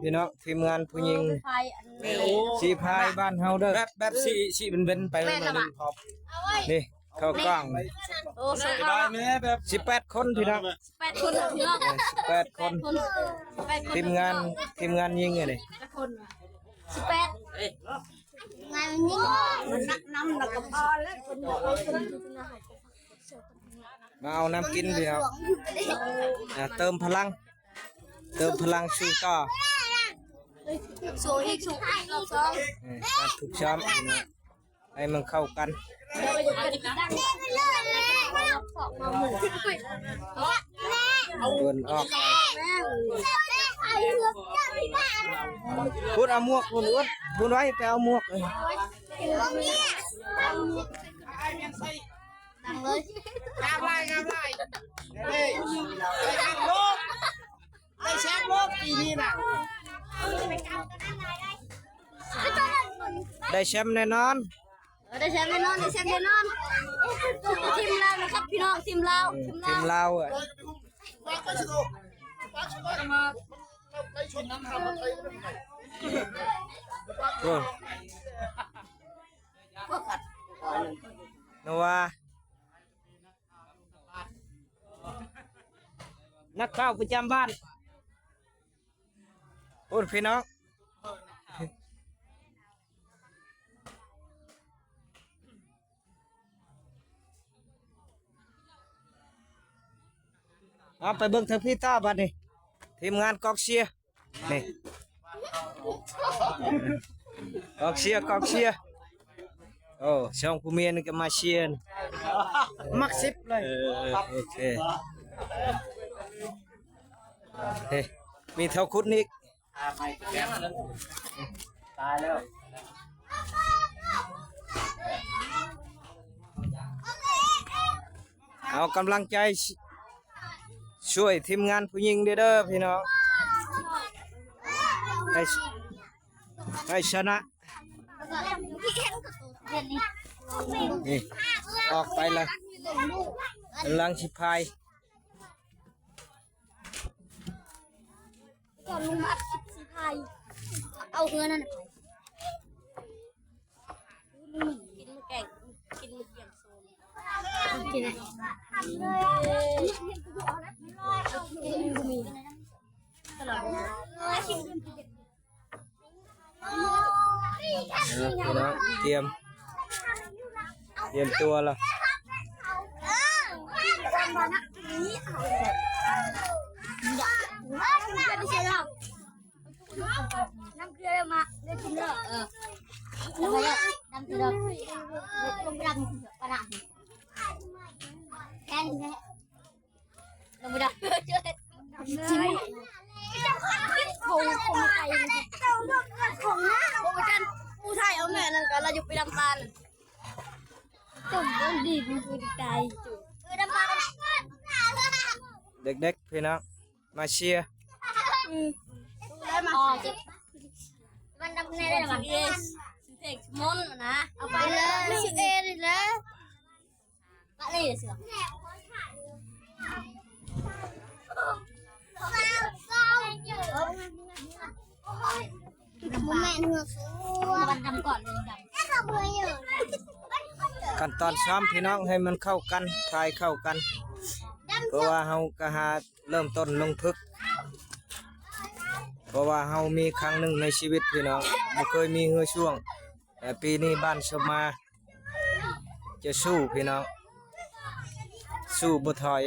ພີ່ນ້ອງ ທີມງານຜູ້ຍິງສີພາຍບ້ານເຮົາເດີ ແບບ ແບບສີ ສີເປັນໆ ໄປ ແມ່ນລະ ມາໜຶ່ງ ນີ້ ເຂົ້າກ້ອງ ໂອ້ ສະບາຍແມ່ ແບບສິບແປດຄົນ ພີ່ນ້ອງ ສິບແປດຄົນ ເອີ ສິບແປດຄົນ ທີມງານ ທີມງານຍິງອັນນີ້ ສິບແປດ ງານຍິງ ມັນໜັກນຳ ແລ້ວກໍພໍແລ້ວ ມາເອົານ້ຳກິນ ພີ່ນ້ອງ ອ່າ ເຕີມພະລັງ ເຕີມພະລັງສູ້ຕໍ່ ສູ້ອີກ ສູ້ອີກ ຮອບສອງ ເອີ ການຝຶກຊ້ອມ ໃຫ້ມັນເຂົ້າກັນ ເດີນອອກໄປ ພຸ້ນເອົາໝວກ ພຸ້ນ ພຸ້ນໄວ້ ໄປເອົາໝວກ ດັງເລີຍ ງາມຫຼາຍ ງາມຫຼາຍ ເອີຍ ໄດ້ແຊມໂລກ ໄດ້ແຊມໂລກປີນີ້ນະ ໄດ້ແຊມແນ່ນອນ ເອີ ໄດ້ແຊມແນ່ນອນ ໄດ້ແຊມແນ່ນອນ ທີມລາວນະຄັບ ພີ່ນ້ອງ ທີມລາວ ອືມ ທີມລາວ ທີມລາວ ເອີຍ ໂອ້ຍ ນະວ່າ ນັກຂ່າວປະຈຳບ້ານ ໂອ້ ພີ່ນ້ອງ ເອົາໄປເບິ່ງທາງພີ້ຕໍ່ບັດນີ້ ທີມງານກອງເຊຍ ນີ້ ກອງເຊຍ ກອງເຊຍ ໂອ້ ສອງຜົວເມຍນີ້ກໍມາເຊຍ ມັກສິບເລີຍ ເອີ ໂອເຄ ເອີ ມີເທົ່າຄຸນອີກ ຕາຍແລ້ວ ເອົາກຳລັງໃຈ ຊ່ວຍທີມງານຜູ້ຍິງເດີ ເດີພີ່ນ້ອງ ໃຫ້ ໃຫ້ຊະນະ ນີ້ ອອກໄປລະ ກຳລັງຊິພາຍ ກ່ອນລົງມາສິບສີ່ໄທ ເອົາເຮືອນັ້ນໄປ ກິນມາແກງ ກິນມາກຽມໂຊນ ກິນ ຕະຫຼອດ ເອີ ພີ່ນ້ອງ ກຽມ ກຽມຕົວລະ ນ້ຳເກືອມາ ໄດ້ກິນແລ້ວ ເອີ ນ້ຳເກືອ ນ້ຳເກືອ ແກງ ລະບໍ່ໄດ້ ເຈົ້າເຮັດ ເຈົ້າເຮັດ ໂອ້ ຄົງໄປ ຄົງນະ ໂອ້ ຈັນ ຜູ້ໄທເອົາແມ່ນັ້ນກະລະຢູ່ໄປດຳປານະ ຕົມເບິ່ງດີ ຜູ້ໄທ ເອີ ດຳປານ ເດັກໆ ພີ່ນ້ອງ ມາເຊຍ ອືມ ອໍ ເຈັບ ມັນດຳແນ່ເດ້ ມັນ ເອັສ ເທັກ ມົນນະ ເອົາໄປເລີຍ ສິບເອັດ ນີ້ແຫຼະ ປະເລີຍເສືອ ບໍ່ແມ່ນເຮືອສູງ ມັນດຳກ່ອນເລີຍ ດຳ ຂັ້ນຕອນຊ້ອມ ພີ່ນ້ອງ ໃຫ້ມັນເຂົ້າກັນ ຖ່າຍເຂົ້າກັນ ເພາະວ່າເຮົາກະຫາເລີ່ມຕົ້ນລົງຝຶກ ເພາະວ່າເຮົາມີຄັ້ງໜຶ່ງໃນຊີວິດ ພີ່ນ້ອງ ບໍ່ເຄີຍມີເຮືອຊ່ວງ ແຕ່ປີນີ້ບ້ານສົມມາ ຈະສູ້ພີ່ນ້ອງ ສູ້ບໍ່ຖອຍ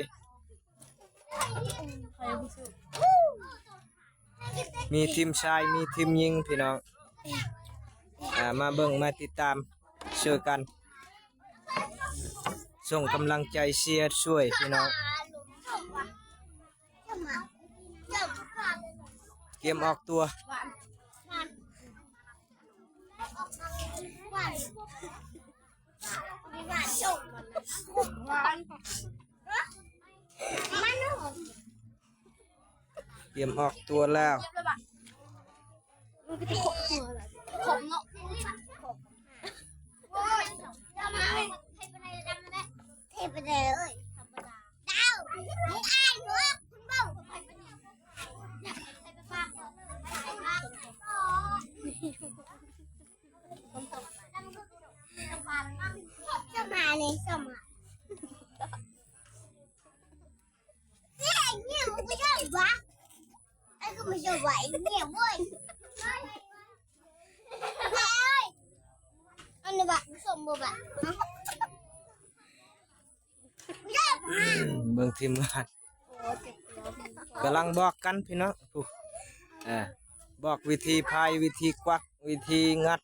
ມີທີມຊາຍ ມີທີມຍິງພີ່ນ້ອງ ອ່າ ມາເບິ່ງມາຕິດຕາມຊ່ວຍກັນ ສົ່ງກຳລັງໃຈເຊຍຊ່ວຍພີ່ນ້ອງ ກຽມອອກຕົວ. ກຽມອອກຕົວແລ້ວ. ເທໄປເລີຍ ທຳມະດາ ດາວ ມຶງອາຍເນາະ ຄຸນເວົ້າ ໄປໄປ ໄປປາກ ໄປປາກ ໄວ້ເນຍເວີຍ ເອົານີ້ບາດ ສົມບໍ່ບາດ ເບິ່ງທີມງານກຳລັງບອກກັນພີ່ນ້ອງ ຜູ້ ເອີ ບອກວິທີພາຍ ວິທີກວັກ ວິທີງັດ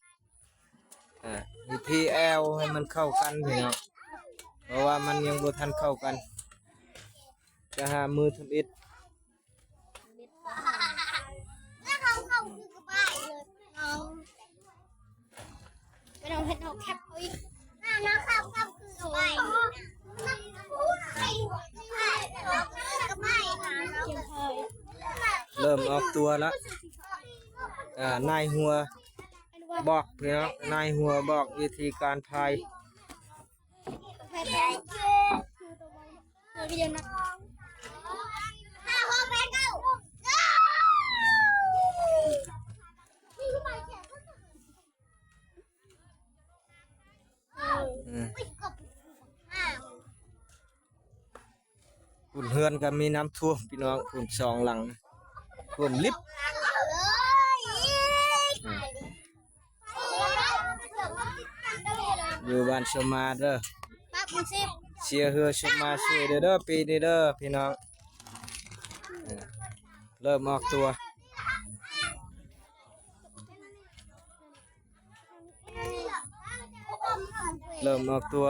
ເອີ ວິທີແອວໃຫ້ມັນເຂົ້າກັນພີ່ນ້ອງ ເພາະວ່າມັນຍັງບໍ່ທັນເຂົ້າກັນ ຈະຫາມືທຳອິດ ແລ້ວເຮົາເຂົ້າຄືກະບາຍເລີຍ ເຮົາ ໄປເອົາເຮັດເຮົາແຄບເອົາອີກ ເຮົາເຂົ້າຄືກະບາຍ ເລີ່ມອອກຕົວລະ ອ່າ ນາຍຫົວບອກພີ່ນ້ອງ ນາຍຫົວບອກວິທີການພາຍ. ອືມ ພຸ້ນເຮືອນກໍມີນ້ຳຖ້ວມພີ່ນ້ອງ ພຸ້ນສອງຫຼັງ ຖ້ວມລິບ ອືມ. ຢູ່ບ້ານຊົມມາເດີ ປັບມັນຊິ ເຊຍເຮືອຊົມມາຊ່ວຍເດີ ເດີ ປີນີ້ເດີພີ່ນ້ອງ ເອີ ເລີ່ມອອກຕົວ ເລີ່ມອອກຕົວ.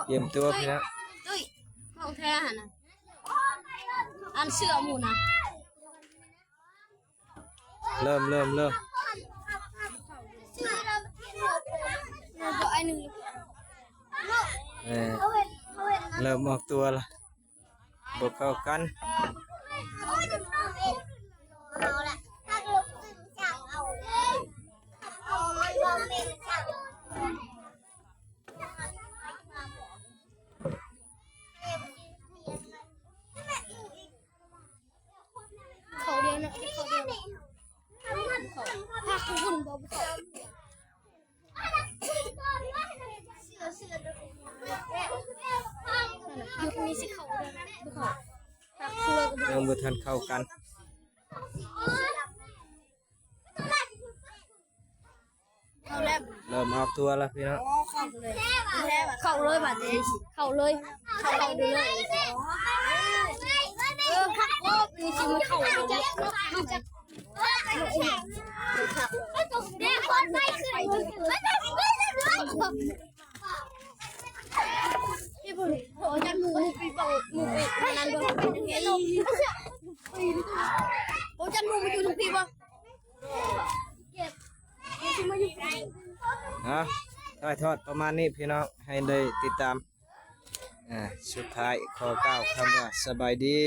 ກຽມຕົວພີ່ນ້ອງ ຕຸ້ຍ ຂອງແທ້ຫັ້ນນະ ອັນເສື້ອໝູນະ. ເລີ່ມ ເລີ່ມ ເລີ່ມ ເອີ ເລີ່ມອອກຕົວລະ ບໍ່ເຂົ້າກັນ. ເຂົ້າດຽວເນາະ ເຂົ້າດຽວເນາະ ເຂົ້າ ພາກຄຸນບໍ່ ບໍ່ເຂົ້າ ຢູ່ນີ້ຊິເຂົ້າດຽວເນາະ ບໍ່ເຂົ້າ ພາກຄົນກໍບໍ່ ຍັງບໍ່ທັນເຂົ້າກັນ. ເຂົ້າແລ້ວ ເລີ່ມອອກຕົວແລ້ວພີ່ນ້ອງ ເຂົ້າເລີຍ ເຂົ້າເລີຍບາດນີ້ ເຂົ້າເລີຍ ເຂົ້າເລີຍ ເອີ ຄັກໂຄດ ມີຊິມາເຂົ້າເລີຍ ໂອ້ ຈັນໝູ ໝູປີເປົ່າ ໝູປີນັ້ນບໍ່ ໂອ້ ຈັນໝູມາຢູ່ທາງພີ້ບໍ່? ຮະ ຖ່າຍທອດປະມານນີ້ພີ່ນ້ອງ ໃຫ້ໄດ້ຕິດຕາມ ອ່າ ສຸດທ້າຍຂໍກ່າວຄຳວ່າສະບາຍດີ.